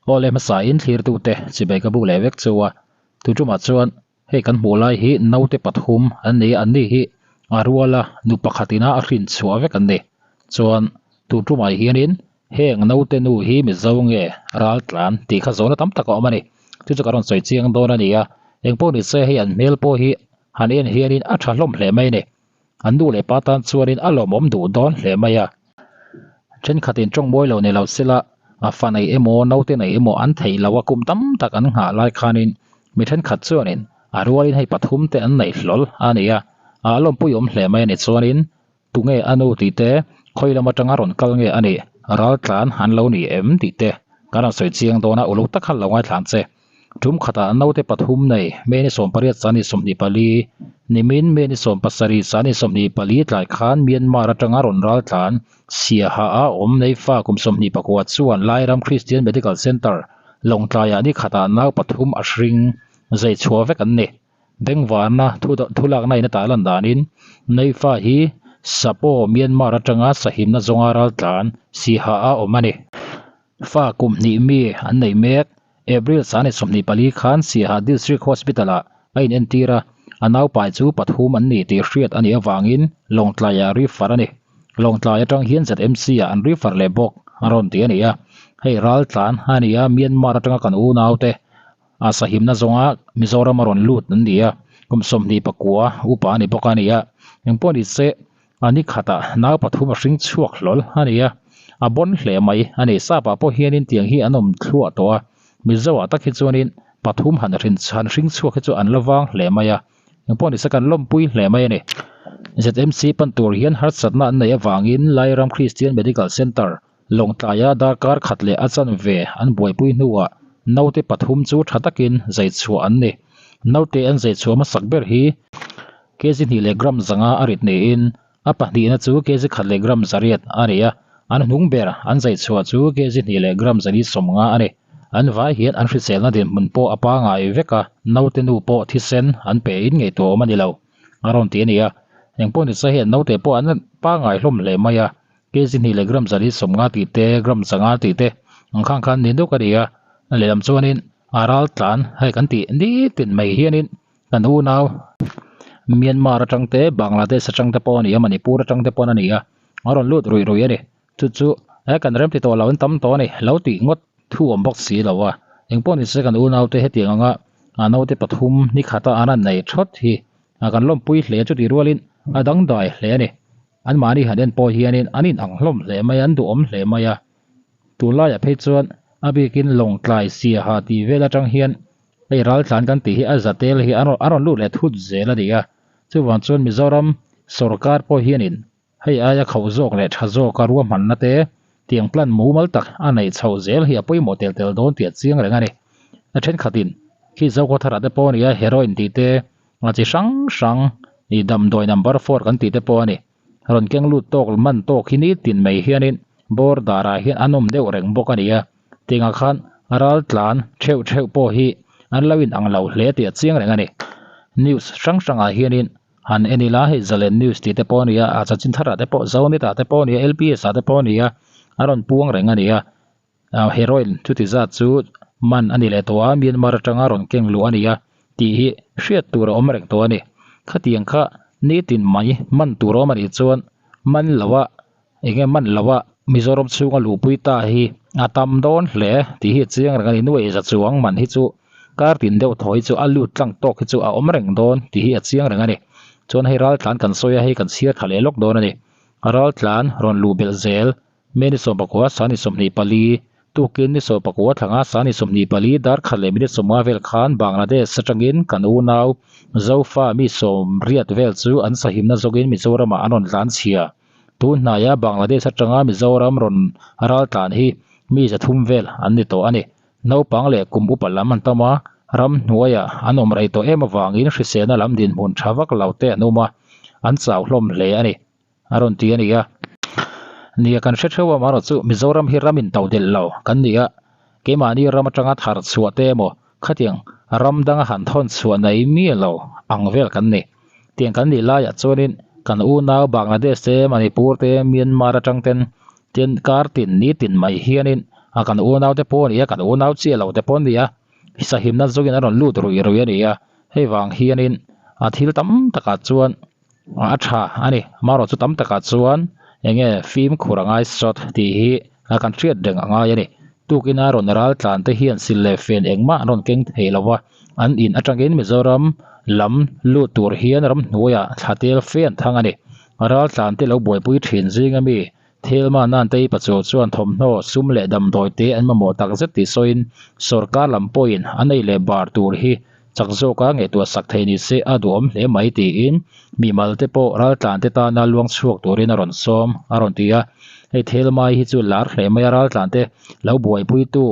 Aw le hmasa in thlirtute chibai ka buk leh vek chu a, tu tumah chuan hei kan hmuh lai hi naute pathum an ni a, anni hi a ruala nu pakhat ina a hrin chhuah vek an ni. Chuan tu tumah hianin heng naute nu hi Mizo nge ral tlan tih kha zawhna tam tak a awm a ni. Chu chu ka rawn sawi chiang dawn a ni a, engpawh ni se hei an hmel pawh hi han en hianin a tha hlawm hle mai a ni. An nu leh pa tan chuanin a lawmawm duh dawn hle mai a. Thenkhatin tawng mawi lo ni lo sela, a fa nei emaw naute nei emaw an theih lo a kum tam tak an nghah lai khanin mi thenkhat chuanin a rualin hei pathum te an neih hlawl a ni a, a lawmpui awm hle mai a ni chuanin tunge a nu tih te khawi lam atanga rawn kal nge a nih raltlan an lo ni em tih te kan rawn sawi chiang dawn a, uluk tak khan lo ngaithla ang che. Tum khatah naute pathum nei, May ni 18 sani 24, nimin May ni 17 sani 24 tlai khan Myanmar atanga rawn ral tlan Siaha a awm nei fa kum 29 chuan Lairam Christian Medical Centre, Lawngtlaiah ni khatah nau pathum a hring zai chhuah vek an ni. Bengvarna thulakna in a tah lan danin Neifa hi Sapo Myanmar atanga sahimna zawnga ral tlan Siaha a awm a ni. Fa kum hnih mi an nei mek. April sani 24 khan Siaha District Hospital-ah a inentir a, a naupai chu pathum an ni tih hriat a nih avangin Lawngtlaiah refer a ni. Lawngtlai atang hian ZMC-ah an refer leh bawk a rawn ti a ni a. Hei raltlan a ni a, Myanmar atanga kan unaute a sahimna zawnga Mizoram a rawn lut an ni a, kum 29 upa a ni bawk a ni a. Engpawh ni se A ni khatah nau pathum a hring chhuak hlawl a ni a, a bawn hle mai a ni. Sap ah pawh hianin tiang hi an awm thluah tawh a, Mizo ah tak hi chuanin pathum han hrin han hring chhuak hi chu an la vang hle mai a, engpawh ni se kan lawmpui hle mai a ni. ZMC pan tur hian harsatna an neih avangin Lairam Christian Medical Centre Lawngtlaia darkar khat leh a chanve an buaipui hnuah naute pathum chu tha takin zai chhuah an ni. Naute an zai chhuah hmasak ber hi kg hnih leh gram zanga a rit niin a pahnihna chu kg khat leh gram zariat a ni a, an hnung ber an zai chhuah chu kg hnih leh gram zali sawmnga a ni. An vai hian an hriselna dinhmun pawh a pangai vek a, naute nu pawh thisen an pe in ngaihtuah awm a ni lo a rawn ti a ni a. Engpawh ni se hei an naute pawh an pangai hlawm hle mai a, Kg hnih leh gram zali 50 tih te, gram 5 tih te ang khang khan ni nuk a ni a. Lehlam chuanin a ral tlan hei kan tih nitin mai hianin kan unau Myanmar atang te, Bangladesh atang te pawh a ni a, Manipur atang te pawh a ni a, a rawn lut ruih ruih a ni. Chu chu he kan rem ti tawh lo an tam tawh a ni, lo tih ngawt thu awm bawk si lo a. Engpawh ni se kan unaute hetiang anga naute pathum ni khata an han nei thawt hi kan lawmpui hle chutih rualin a dangdai hle a ni. An mahni han en pawh hianin an inang hlawm hle mai a, an duhawm hle mai a. Tunlaiah phei chuan a bikin Lawngtlai Siaha tih vel atang hian hei raltlan kan tih hi a za tel hi a rawn lut leh thut zel a ni a. Chuvang chuan Mizoram sawrkar pawh hianin hei aia khauh zawk leh tha zawka ruahmanna te tiang plan mumal tak a neih chhoh zel hi a pawimawh tel tel dawn tih a chiang reng a ni. A thenkhatin khi Zokhawthara te pawh a ni a, heroin tih te A chi hrang hrang ih damdawi number four kan tih te pawh a ni. Rawn keng lut tawk man tawk hi nitin mai hianin border ah hian an awm deuh reng bawk a ni a. Tiangah khan ral tlan theuh theuh pawh hi an lo in ang lo hle tih a chiang reng a ni. News hrang hrang ah hianin han en ila hei Zalen news tih te pawh a ni a, a chanchin thar ah te pawh Zonet ah te pawh a ni a, LPS ah te pawh a ni a, a rawn puang reng a ni a. Heroin chuti zat chu man a ni leh tawh a, Myanmar atanga rawn keng luh a ni a tih hi hriat tur a awm reng tawh a ni. Khatiang kha nitin mai man tur a awm a nih chuan man loha eng nge man loha Mizoram chhunga luhpui ta hi a tam dawn hle tih hi a chiang reng a ni. Nuaih za chuang man hi chu kar tin deuh thaw hi chu a lut tlang tawk hi chu a awm reng dawn tih hi a chiang reng a ni. Chuan hei raltlan kan sawi a, hei kan chhiar thla leh lawk dawn a ni. Raltlan rawn luh belh zel May ni 19, sani 24, tukin ni 19 thlanga sani 24 dar khat leh minute 50 vel khan Bangladesh atangin kan unau Zofa mi 80 vel chu an sahimna zawkin Mizoramah an rawn tlan chhia. Tun hnaia Bangladesh atanga Mizoram rawn ral tlan hi mi 300 vel an ni tawh a ni. Naupang leh kum upa lam an tam a, ram hnuaiah an awm rei tawh em avangin hriselna lam dinhmun tha vak lo te an awm a, an chau hlawm hle a ni. A rawn ti a ni a. Nia kan hre theuh a marawh chu Mizoram hi ram in to delh lo kan ni a, keimahni ram atanga thar chhuah te emaw khatiang ram danga han thawn chhuah nei miah lo ang vel kan ni. Tiang kan nih laiah chuanin kan unau Bangladesh te, Manipur te, Myanmar atang ten tin kar tin ni tin mai hianin. A kan unau te pawh a ni a, kan unau chiah lo te pawh an ni a, sahimna zawngin an rawn lut ruih ruih a ni a, hei vang hianin a thil tam takah chuan a tha a ni. Amaherawhchu tam takah chuan eng nge fimkhur a ngai sawt tih hi kan hriat reng a ngai a ni. Tukina rawn ral tlan te hian sil leh fen engmah an rawn keng thei lo va, an in atangin Mizoram lam lut tur hian ramhnuaiah thla tel fe an thang a ni. Ral tlan te lo buaipui thin zinga mi Thelma Nantei Pachuau chuan thawmhnaw, sum leh damdawi te an mamawh tak zet tih sawiin sawrkar lam pawhin an ei leh bar tur hi chak zawka ngaihtuah sak thei ni se a duhawm hle mai tiin mimal te pawh raltlan te tana luang chhuak turin a rawn sawm a rawn ti a. Hei Thelmai hi chu lar hle mai a raltlan te lo buaipuitu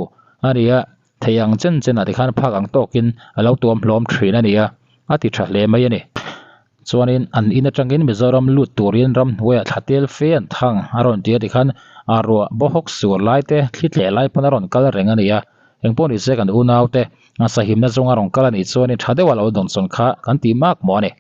a ni a, thei ang chen chenah tikhan phak ang tawkin a lo tuam hlawm thin a ni a, a ti tha hle mai a ni. Chuanin an in atangin Mizoram lut turin ramhnuaiah thla tel fe an thang a rawn ti a tikhan a ruah bawhawk sur lai te thli tleh lai pawn a rawn kal reng a ni a, engpawh ni se kan unaute sahimna zawnga rawn kal a nih chuanin tha deuha lo dawnsawn kha kan tih mak maw a ni.